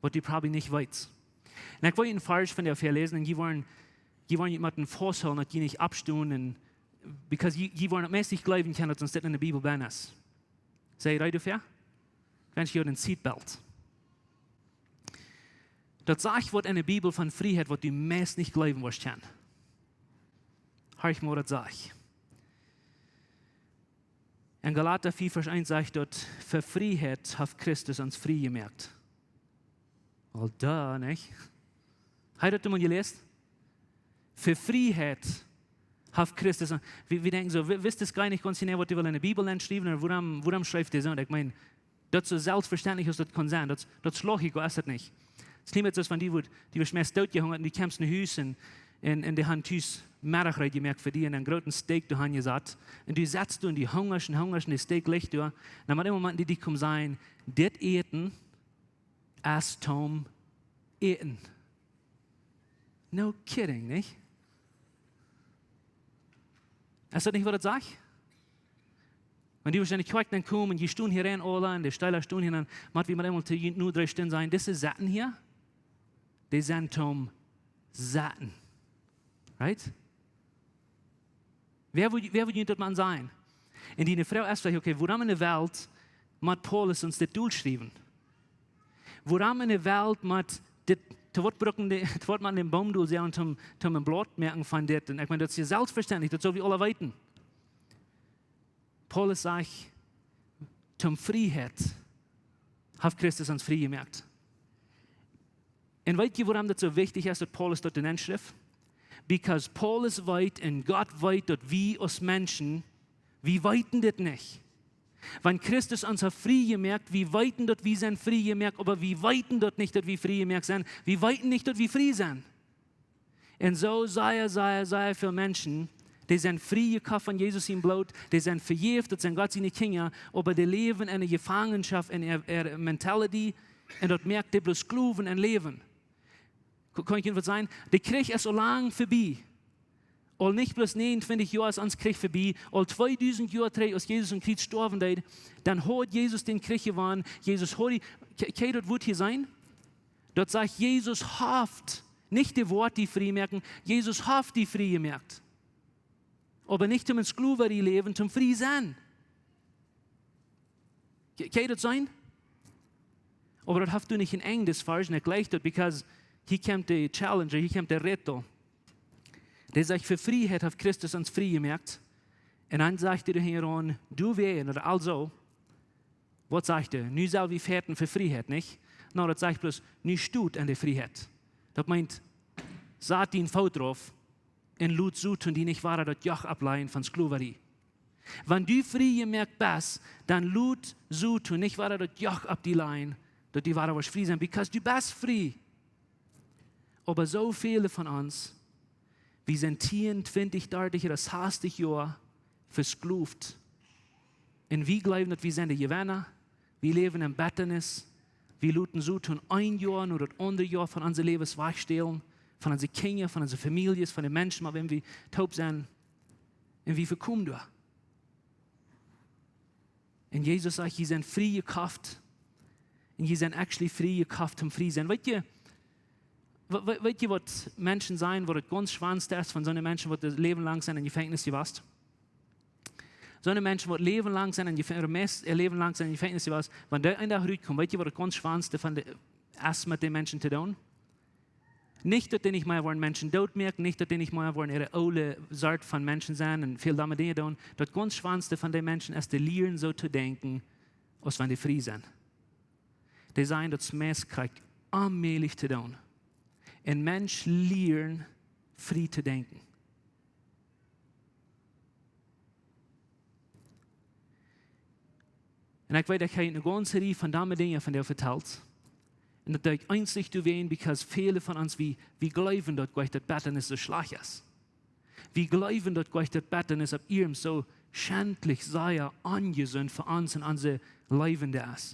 waut du probably nich weetst. Un ekj well junt een Varsch von doa väaläsen, un jie woaren, jie woaren junt motten fausthoolen, daut jie nich oppstonen, un, because jie, jie woaren daut meist nich jleewen kjennen, daut ons dit en de Bibel bennen es. Sent jie ready doafäa? Ekj wensch jie een seatbelt. Daut sajcht waut en de Bibel von Frieheit, waut du meist nich jleewen woascht kjennen. Horch mol, daut sajcht. En Galata vea Varsch eent sajcht daut: "Fa Frieheit haft Christus ons frie jemoakt." Well, duh, nich? Hast du daut mol jeläsen? "Fa Frieheit haft Christus ons." Wie, wie denkjen soo, wie, weetst du nich gaunz jeneiw, waut dee well en de Bibel nenschriewen, ooda wuarom, wuarom schrift dee soo? Ekj meen, daut es soo selfstvestentlich aus daut kaun sennen. Daut, daut schlajcht ekj, es daut nich? Daut es nich mea soo aus wan du wudd, du woascht meist doot jehungat un du kjemst no Hus un, un, un dee haben tus Meddach reed jemoakt fa die un eenen grooten Steak doa han jesat. Un du setst doa un du hungascht un hungascht un de Steak licht doa. Un dan opp een Moment, dee, dee komen sajen: "Dit Äten es toom äten." No kidding, nich? Es daut nich, waut daut sajcht? Wan du woascht en de Kjoakj dan komen, jie stonen hia aula un de Steela stonen hia, dan mott wie met eemol to junt nu dree Stund sajen: "Dise Setten hia, dee sent toom setten." Right? Wäa wudd, wäa wudd junt daut mol sajen? Un dee Froag es veleicht, okay, wuarom en de Welt mott Paulus ons dit dolschriewen? Wuarom en de Welt mott dit, to waut brucken dee, to waut mott een Boom dol sennen, toom, toom een Blaut moaken von dit? Un ekj meen, daut es selfstvestentlich, daut sell wie aula weeten. Paulus sajcht: "Toom Frieheit haft Christus ons frie jemoakt." Un weet jie, wuarom daut soo wichtich es, daut Paulus daut nenschrift? Because Paulus weet un Gott weet, daut wie aus Menschen, wie weeten dit nich. Wan Christus ons haft frie jemoakt, wie weeten, daut wie sent frie jemoakt, oba wie weeten daut nich, daut wie frie jemoakt sent. Wie weeten nich, daut wie frie sent. Un soo sea, sea, sea väl Menschen, dee sent frie jekoft von Jesus sien Bloot, dee sent vejäft, daut sent Gott siene Kjinja, oba dee läwen en eene Jefangenschoft en äare, äare mentality, un daut moakt dee bloos Sklowen en Läwen. Kaun, kaun ekj junt waut sajen? De Kjrich es aul lang vebie. Aul nich bloos näajenuntwintich Joa es ons Kjrich vebie, aul tweedusent Joa trigj, aus Jesus aum Kjriez stoawen deed, dan haud Jesus dän Kjrich jewonnen. Jesus haud die, kje-, kjikj, daut woat hia sennen. Daut sajcht, Jesus haft, nich daut woat die frie moaken, Jesus haft die frie jemoakt. Oba nich toom en Sklowerie läwen, toom frie sennen. Kje-, kjikj, daut sennen? Oba daut haft doa nich een Enj, dis Varsch, un ekj jleich daut, because hia kjemt de challenge, hia kjemt de reto. Dee sajcht, fa Frieheit haft Christus ons frie jemoakt. Un dan sajcht hee doa hinjaraun, du wea, un daut aulsoo, waut sajcht hee? Nu sell wie fechten fa Frieheit, nich? Nä, daut sajcht bloos, nu stot en de Frieheit. Daut meent, sat dien Foot doaropp un lot Soton die nich wada daut Joch oppläajen von Sklowerie. Wan du frie jemoakt best, dan lot Soton nich wada daut Joch opp die läajen, daut du wada woascht frie sennen, because du best frie. Oba soo väle von ons, wie sent tieen, twintich, dartich ooda sastich Joa vesklowt. Un wie jleewen, daut wie sent de Jewenna. Wie läwen en Bettanis. Wie loten Soton een Joa no daut aundre Joa von onse Läwes wajchstälen, von onse Kjinja, von onse Famieljes, von de Menschen, met wäm wie toop sent. Un wie vekomen doa. Un Jesus sajcht, jie sent frie jekoft. Un jie sent actually frie jekoft, om frie sennen. Weet jie, we-, we-, weet jie, waut Menschen sajen, waut daut gaunz schwoaste es von soone Menschen, waut daut Läwen lang sent em Jefenkjnis jewast? Soone Menschen, waut Läwen lang sent em Jefenkjnis, ooda meist äa Läwen lang sent em Jefenkjnis jewast, wan dee een Dach rutkomen, weet jie, waut daut gaunz schwoaste von de, es, met dee Menschen to doonen? Nich daut dee nich mea woaren Menschen dootmoaken, nich daut dee nich mea woaren äare oole Sort von Menschen sennen un väl domme Dinja doonen. Daut gaunz schwoaste von dee Menschen es to lieren soo to denkjen, aus wan dee frie sent. Dee sajen, daut es meist krakjt onmäajlich to doonen. Een Mensch lieren, frie to denkjen. Un ekj weet, ekj hab eene gaunze Rieej von domme Dinja von die vetalt. Un daut deed ekj eensich doawäajen, because väle von ons, wie, wie jleewen, daut Gott, daut Bettanis soo schlajcht es. Wie jleewen, daut Gott, daut Bettanis opp iernst soo schentlich sea onjesunt fa ons un onse Läwen es.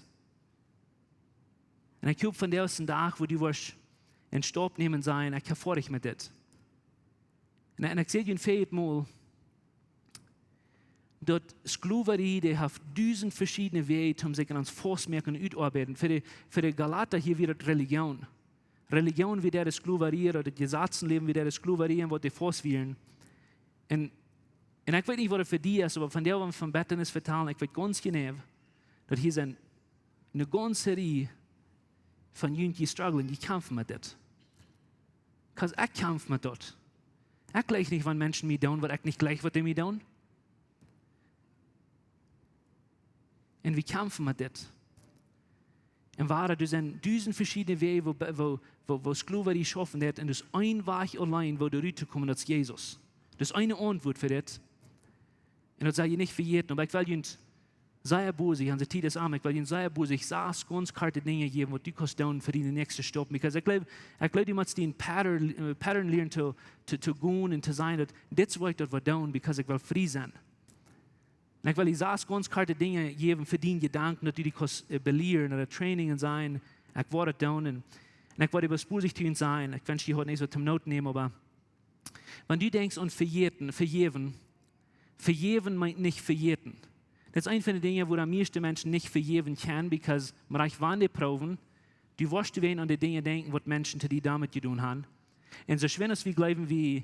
Un ekj hop, vondoag es een Dach, wua du woascht een Staup nämen, sajen, ekj hab foadich met dit. Un, un ekj saj junt väl mol, daut Sklowerie, dee haft dusent veschiedne Wäaj, om sikj aun ons faust to moaken un uttooabeiden. Fa de, fa de Galata hia wia daut Religion. Religion wia de Sklowerie, ooda daut Jesatsenläwen wia de Sklowerie, un waut dee faust wieren. Un, un ekj weet nich, waut et fa die es, oba vondoag, wan wie von Bettanis vetalen, ekj weet gaunz jeneiw, daut hia sent eene gaunze Rieej von junt, dee strugglen, dee kjamfen met dit. 'Cause ekj kjamf met daut. Ekj jleich nich, wan Menschen mie doonen, waut ekj nich jleich, waut dee mie doonen. Un wie kjamfen met dit. Un wada, doa sent dusent veschiedne Wäaj, woo, woo, woo, woo Sklowerie schaufen deit, un daut es een Wajch auleen, woo doa rut to komen, daut es Jesus. Daut es eene Auntwuat fa dit. Un daut sell jie nich vejäten, oba ekj well junt sea bosich, onse Tiet es om, ekj well junt sea bosich sas gaunz korte Dinja jäwen, waut du kaust doonen fa diene näakjste Staup. Because ekj jleew, ekj jleew, du motst dien pattern, eh, pattern lieren to, to, to gonen un to sajen, daut dit es, waut ekj daut well doonen, because ekj well frie sennen. Un ekj well die sas gaunz korte Dinja jäwen fa dien Jedanken, daut du die kaust, eh, belieren, ooda Trainingen sajen, ekj woa daut doonen. Un, un ekj woa die waut bosich to junt sajen, ekj wensch, jie hauden nich soo toom Noot nämen, oba wan du denkjst aun vejäten, vejäwen, vejäwen meent nich vejäten. Daut es eent von de Dinja, wua de mieeschte Menschen nich vejäwen kjennen, because, mau ekj, wan dee proowen, du woascht doawäajen aun de Dinja denkjen, waut Menschen to die doamet jedonen haben. Un soo schwind aus wie jleewen, wie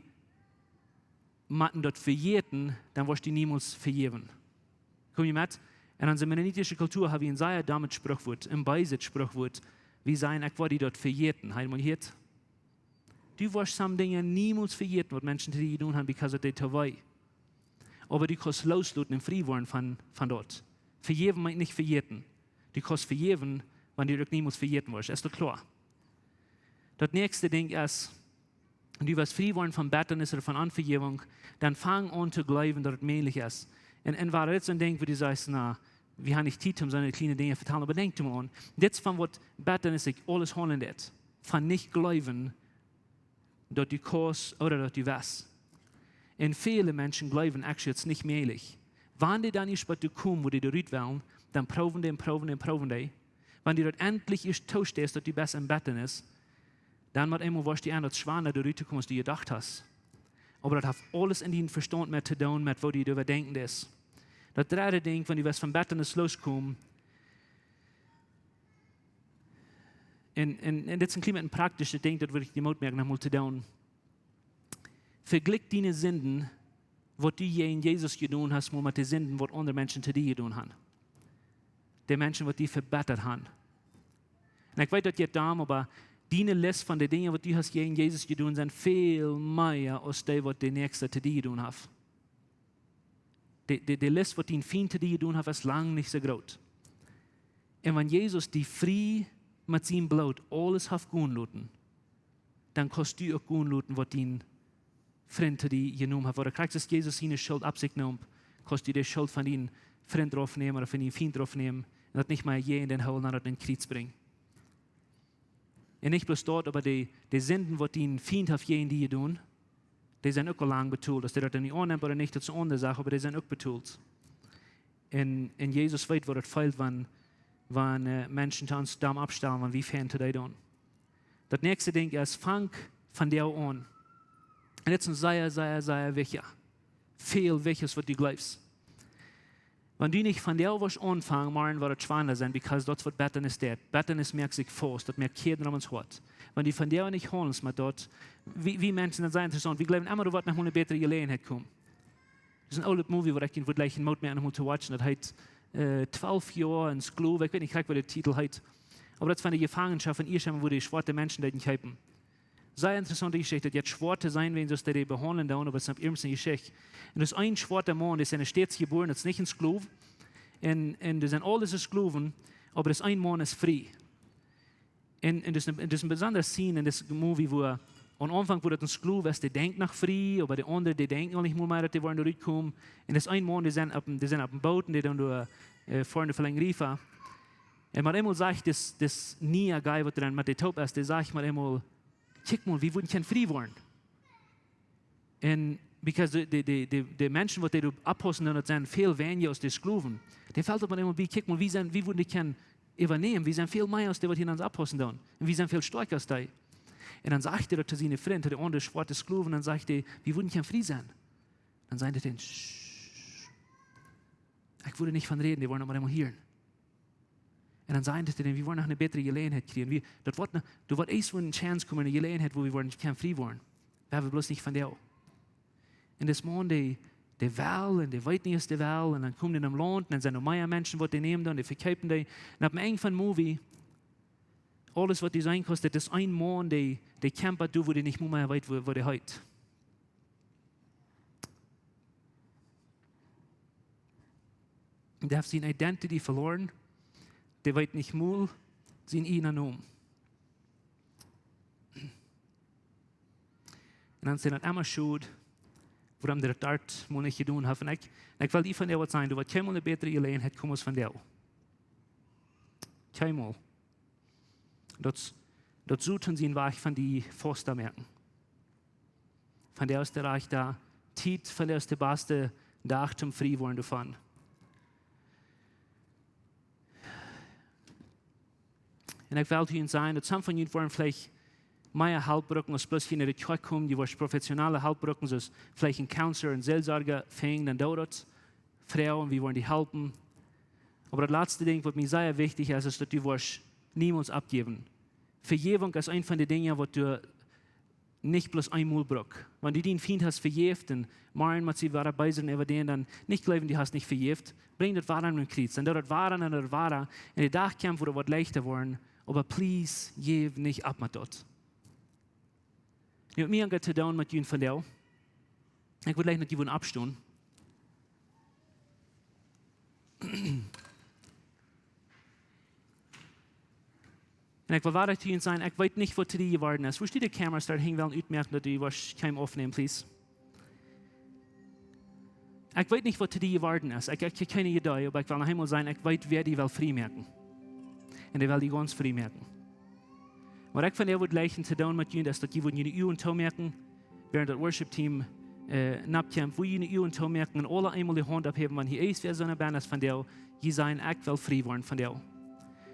motten daut vejäten, dan woascht du niemols vejäwen. Kom jie met? En onse mennonitische Kultua hab wie een sea domet Spruchwuat, een beeset Spruchwuat. Wie sajen, ekj woa die daut vejäten. Hab jie mol jehieet? Du woascht some Dinja niemols vejäten, waut Menschen to die jedonen haben, because daut deit too wee. Oba du kaust loosloten un frie woaren von, von daut. Vejäwen meent nich vejäten. Du kaust vejäwen, wan du uk niemols vejäten woascht. Es daut kloa? Daut näakjste Dinkj es, wan du west frie woaren von Bettanis ooda von Onvejäwunk, dan fang aun to jleewen, daut et mäajlich es. Un, un wia dit soon Dinkj, wua du sajchst: "Na, wie haben nich Tiet om soone kjliene Dinja vetalen, oba denkj mol aun, dit es von waut Bettanis sikj aules haundlen deit. Von nich jleewen, daut du kaust ooda daut du west." Un väle Menschen jleewen, actually, et es nich mäajlich. Wan dee dan ieescht bat doa komen, wua dee doa rut wellen, dan proowen dee un proowen dee un proowen dee. Wan du daut endlich ieescht toosteist, daut du best en Bettanis, dan met eemol woascht du en, daut es schwanda doa rut to komen, aus du jedocht hast. Oba daut haft aules en dien Vestaunt met to doonen, met woo du doaräwa denkjen deist. Daut dredde Dinkj, wan du west von Bettanis loskomen, un, un, un dit es een kjlien bät een praktischet Dinkj, daut wudd ekj die Moot moaken, noch mol to doonen. Vejlikj diene Sinden, waut du jäajen Jesus jedonen hast, mol met de Sinden, waut aundre Menschen to die jedonen haben. De Menschen, waut die vebettat haben. Un ekj weet, daut jeit doa om, oba diene List von de Dinja, waut du hast jäajen Jesus jedonen, sent väl mea aus dee, waut de Näakjsta to die jedonen haft. De, de, de List, waut dien Fient to die jedonen haft, es lang nich soo groot. Un wan Jesus die frie met sien Bloot aules haft gonen loten, dan kaust du uk gonen loten, waut dien Frint to die jenomen haft. Wua de Christus Jesus siene Schult opp sikj neem, kaust du de Schult von dien Frint raufnämen ooda von dien Fient raufnämen un daut nich mea jäajen dän hoolen, dan daut en Kjriez brinjen. Un nich bloos daut, oba de, de Sinden, waut dien Fient haft jäajen die jedonen, dee sent uk aul lang betolt. Aus dee daut dan nich aunnemt ooda nich, daut es ne aundre Sach, oba dee sent uk betolt. Un, un Jesus weet, waut et feelt, wan, wan, äh, Menschen to ons domm oppstalen, wan wie fein to dee doonen. Daut näakjste Dinkj es, fang von doa aun. Un dit es een sea, sea, sea wichtja, väl wichtja aus waut du jleefst. Wan du nich von doa woascht aunfangen, morjen woat et schwanda sennen, because daut es waut Bettanis deit. Bettanis moakt sikj faust, daut moakt Kjäden om ons Hoat. Wan du von doa nich haundelst met daut, wie, wie Menschen, daut es interessaunt, wie jleewen emma, doa woat noch mol ne bätre Jeläajenheit komen. Daut es een oolet Movie, waut ekj die wudd jlikjen, Moot moaken, noch mol to watchen. Daut heet, äh, twalf Joa een Sklow, ekj weet nich krakjt, waut de Titel heet. Oba daut es von de Jefangenschoft en Ieschem, wua dee schwoate Menschen deeden kjeepen. Sea interessaunte Jeschicht, daut jeit schwoa to sennen, wäajen soo aus dee dee behaundlen doonen, oba et es ne earnste Jeschicht. Un daut es een schwoata Maun, dee es en de States jebuaren, daut es nich een Sklow. Un, un doa sent aule Sklowen, oba daut een Maun es frie. Un, un daut es ne, daut es ne besondre Scene en dise Movie, wua aum Aunfank, wua daut een Sklow es, dee denkjt noch frie, oba de aundre, dee denkjen aul nich mol mea, daut dee woaren doa rutkomen. Un daut es een Maun, dee sent opp een, dee sent opp een Boot un dee doonen doa, äh, foaren doa Flamingo Reef. Un met eemol sajcht dis, dis niea guy, waut doa dan met dee toop es, dee sajcht met eemol: "Kjikj mol, wie wudden kjennen frie woaren." Un because de, de, de, de, de Menschen, waut dee doa oppaussen doonen, daut sent väl weinja aus de Sklowen. Dee felt opp eemol bie: "Kjikj mol, wie sent, wie wudden dee kjennen äwanämen. Wie sent väl mea aus dee, waut hia aun ons oppaussen doonen. Un wie sent väl stoakja aus dee." Un dan sajcht hee daut to siene Frind, to de aundre schwoate Sklowen, dan sajcht hee: "Wie wudden kjennen frie sennen." Dan säden dee: "Sch, ekj wudd doa nich von räden, dee woaren daut met eemol hieren." Un dan säden dee: "Wie woaren noch ne bätre Jeläajenheit kjrieen. Wie, daut woat ne, doa woat eemol ne Chance komen, ne Jeläajenheit, wua wie woaren kjennen frie woaren. Wie haben bloos nich von doa." Un dis Maun, dee, dee well, un dee weet nich, aus dee well, un dan komen dee nom Launt, un dan sent doa mea Menschen, waut dee nämen dan, dee vekjeepen dee. Un opp een Enj von Movie, aules, waut dee seenen kaust, daut es een Maun, dee, dee kjampt doa, wua dee nich mea weet, wua, wua dee heet. Dee haft siene identity veloaren. Dee weet nich mol sienen ieejnen Nomen. Un dan sent daut emma schod, wuarom dee daut doa mol nich jedonen haft. Un ekj, un ekj well die von doa waut sajen, doa woat kjeenmol ne bätre Jeläajenheit komen aus von doa. Kjeenmol. Daut, daut Soton sienen Wajch von die faust to moaken. Von doa es de rajchta Tiet, von doa es de baste Dach toom frie woaren doavon. Un ekj well hia sajen, daut some von junt woaren veleicht mea Help brucken, aus bloos hia no de Kjoakj komen, dee woaren professionelle Help brucken, soo aus veleicht een Counselor, een Seelsorger, finjen, dan doo daut. Froagen, wie woaren die halpen. Oba daut latste Dinkj, waut mie sea wichtich es, es, daut du woascht niemols oppjäwen. Vejäwunk es eent von de Dinja, waut du nich bloos eemol brukst. Wan du dienen Fient hast vejäft un morjen motst du wada bäsen äwa dän, dan nich jleewen, du hast nich vejäft. Brinj daut wada aum Kjriez. Dan doo daut wada un doo daut wada. Un de Dach kjemt, woat daut leichta woaren. Oba please, jäw nich opp met daut. Nu, mie haft daut to doonen met junt vondoag. Ekj wudd jleich met junt oppstonen. Un ekj well wada to junt sajen, ekj weet nich waut to die jeworden es. Wua steit de Kameras doa hinjen, well utmoaken daut du waut kjeem oppnämen, please. Ekj weet nich waut to die jeworden es. Ekj, ekj, ekj hab kjeene Idee, oba ekj well noch eemol sajen, ekj weet wäa die well frie moaken. Un dee well die gaunz frie moaken. Waut ekj vondoag wudd jleichen to doonen met junt es daut jie wudden june Uagen toomoaken, wäarent daut Worship Team, äh, nopp kjemt, wua jie june Uagen toomoaken un aula eemol de Haunt opphäwen, wan hia es wäa soone Band es vondoag, jie sajen, ekj well frie woaren vondoag.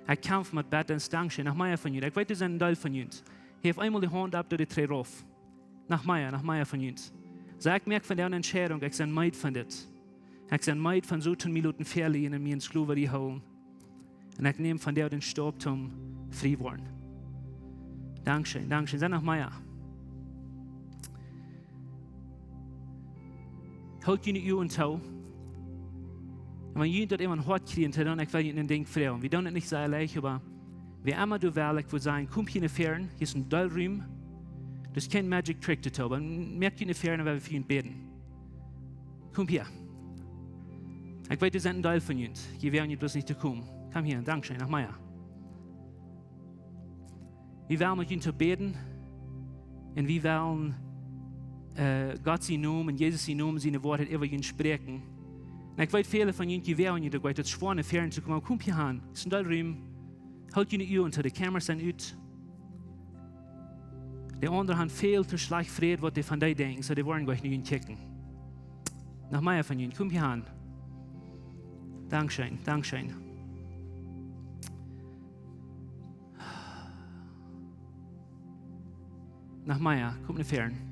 Ekj kjamf met Bad Dance, dankscheen, noch mea von junt. Ekj weet, doa sent een Deel von junt. Häw eemol de Haunt opp, doa de Tree rauf. Noch mea, noch mea von junt. Saj, ekj moak vondoag eene Entscheidunk, ekj sie meed von dit. Ekj sie meed von Soton mie loten veleiden un mie en Sklowarie hoolen. Un ekj näm vondoag dän Staup toom frie woaren. Dankscheen, dankscheen. Sent noch mea? Hoolt june Uagen too. Un wan jie daut emma em Hoat kjrieen, dan, ekj well junt een Dinkj froagen. Wie doonen daut nich sea leicht, oba wäa emma doa well, ekj wudd sajen, komt hia no väaren, hia es een Deel Rum. Daut es kjeen Magic Trick to doonen, oba moakt junt no väaren un wie woaren fa junt bäden. Komt hia. Ekj weet, doa sent een Deel von junt. Jie woaren junt bloos nich to komen. Komm hia, dankscheen, noch mea. Wie wellen met junt bäden. Un wie wellen, äh, Gott sienen Nomen un Jesus sienen Nomen, siene Woarheit äwa junt spräakjen. Un ekj weet, väle von junt, jie woaren junt, ekj weet, daut es schwoa no väaren to komen, oba komt hia han. Daut es een Deel Rum. Hoolt june Uagen too, de Kameras sent ut. De aundre han väl too schlajcht Fräd, waut dee von die denkjen, soo dee woaren nich no junt kjikjen. Noch mea von junt, komt hia han. Dankscheen, dankscheen. Noch mea, komt no väaren.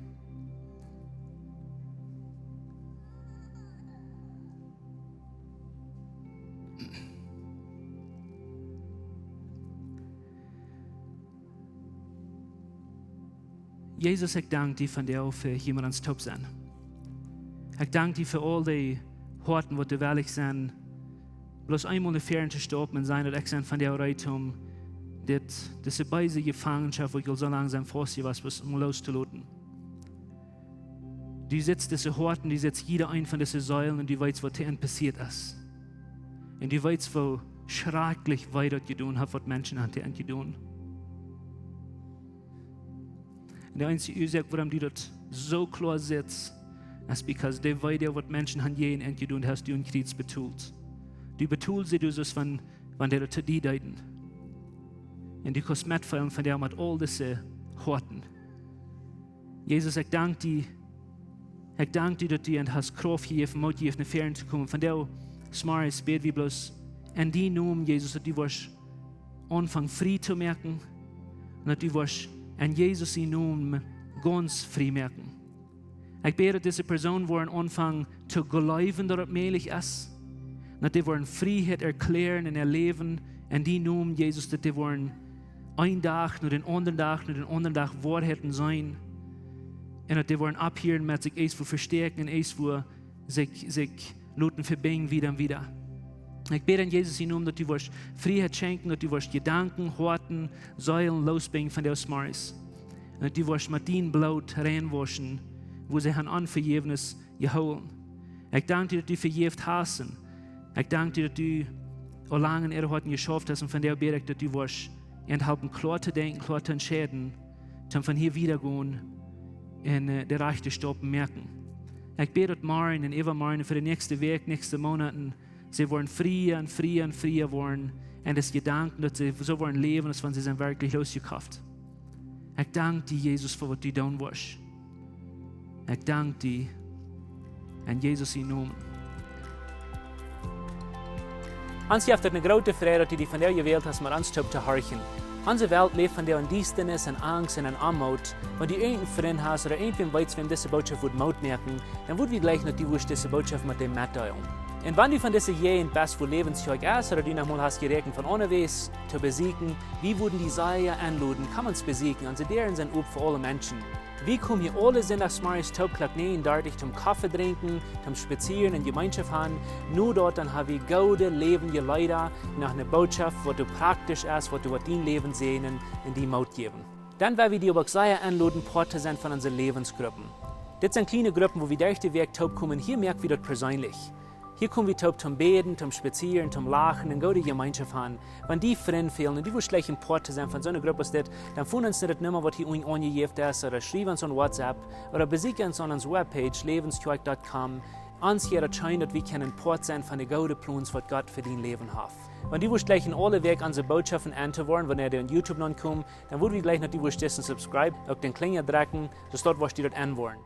Jesus, ekj dank die vondoag fa jemaunt ons toop sennen. Ekj dank die fa aul dee Hoaten, waut doa wellich sent, bloos eemol no väaren to staupen un sajen, daut ekj sie vondoag reed om dit, dise beese Jefangenschoft, wua ekj aul soo lang sie faust jewast, bloos mol loos to loten. Du sitst dise Hoaten, du sitst jieda een von dise Seelen un du weetst, waut doa enn passieet es. Un du weetst, woo schrakjlich wee daut jedonen haft, waut Menschen han doa enn jedonen. Un de eensje Uasoak, wuarom du daut soo kloa sitst, es because dee Wee, waut Menschen han doa enn jedonen, hast du aum Kjriez betolt. Du betolst see, du soo aus wan, wan dee daut to die deeden. Un du kaust metfeelen vondoag met aul dise Hoaten. Jesus, ekj dank die. Ekj dank die, daut du ons hast Krauft jejäft, Moot jejäft, no väaren to komen. Vondoag zemorjes bäd wie bloos enn dienen Nomen, Jesus, daut du woascht aunfangen frie to moaken. Un daut du woascht enn Jesus sienen Nomen gaunz frie moaken. Ekj bäd, daut dise Persoonen woaren aunfangen to jleewen, daut et mäajlich es. Daut dee woaren Frieheit erkjläaren enn äa Läwen. Enn dienen Nomen, Jesus, daut dee woaren een Dach no dän aundren Dach, no dän aundren Dach Woarheiten seenen. Un daut dee woaren opphieren met sikj eent wua vestäakjen un eent wua sikj, sikj loten vebinjen wieda un wieda. Ekj bäd enn Jesus sienen Nomen, daut du woascht Frieheit schenkjen, daut du woascht Jedanken, Hoaten, Seelen loosbinjen vondoag zemorjes. Un daut du woascht met dien Bloot reinwauschen, wua see han Onvejäwnis jehoolen. Ekj dank die, daut du vejäft hast. Ekj dank die, daut du aul lang enn äare Hoaten jeschauft hast. Un vondoag bäd ekj, daut du woascht an halpen kloa to denkjen, kloa to entscheiden, toom von hia wieda gonen un, äh, de rajchte Staupen moaken. Ekj bäd, daut morjen un äwamorjen, fa de näakjste Wäakj, näakjste Moonaten, see woaren fria un fria un fria woaren. Un daut Jedanken, daut see soo woaren läwen, aus wan see sent werkjlich loosjekoft. Ekj dank die, Jesus, fa waut du doonen woascht. Ekj dank die enn Jesus sienen Nomen. Ons jeft et eene groote Freid, daut du die vondoag jewält hast, met ons toop to horchen. Onse Welt läft vondoag enn Diestanis, enn Angst un enn Oamoot. Wan du irjent een Frint hast ooda irjentwäm weetst, wäm dise Botschaft wudd Moot moaken, dan wudd wie jleichen, daut du wurscht dise Botschaft met däm metdeelen. Un wan du von dise Jäajent best, wua Läwens Kjoakj es, ooda du noch mol hast jeräakjent von onjewess to besieekjen, wie wudden die sea enloden, komm ons besieekjen, onse Däaren sent op fa aule Menschen. Wie komen hia aule Sindach zemorjes toop Klock näajen dartich toom Koffe drinkjen, toom spazieren un Jemeenschoft han. No daut dan ha wie goode läwendje Leeda, noch eene Botschaft, waut doa praktisch es, waut doa woat dien Läwen säajnen un die Moot jäwen. Dan well wie die uk sea enloden, Poat to sennen von onse Läwensgruppen. Dit sent kjliene Gruppen, wua wie derch de Wäakj toop komen. Hia moak wie daut perseenlich. Hia komen wie toop toom bäden, toom spazieren, toom lachen un goode Jemeenschoft han. Wan die Frind fälen un du wurscht jleichen Poat to sennen von soone Grupp aus dit, dan foon ons no de Numma waut hia unjen aunjejäft es, ooda schriew ons aun WhatsApp, ooda besieekj ons aun onse webpage, lebenskjoakj dot com. Ons hia daut scheen daut wie kjennen Poat sennen von de goode Plons waut Gott fa dien Läwen haft. Wan du wurscht jleichen aule Wäakj onse Bootschoften enn to woaren, wanea dee aun YouTube nopp komen, dan wudd wie jleichen daut du wurscht dissen subscribe, uk dän Kjlinja drekjen, soo daut wurscht du daut enn woaren.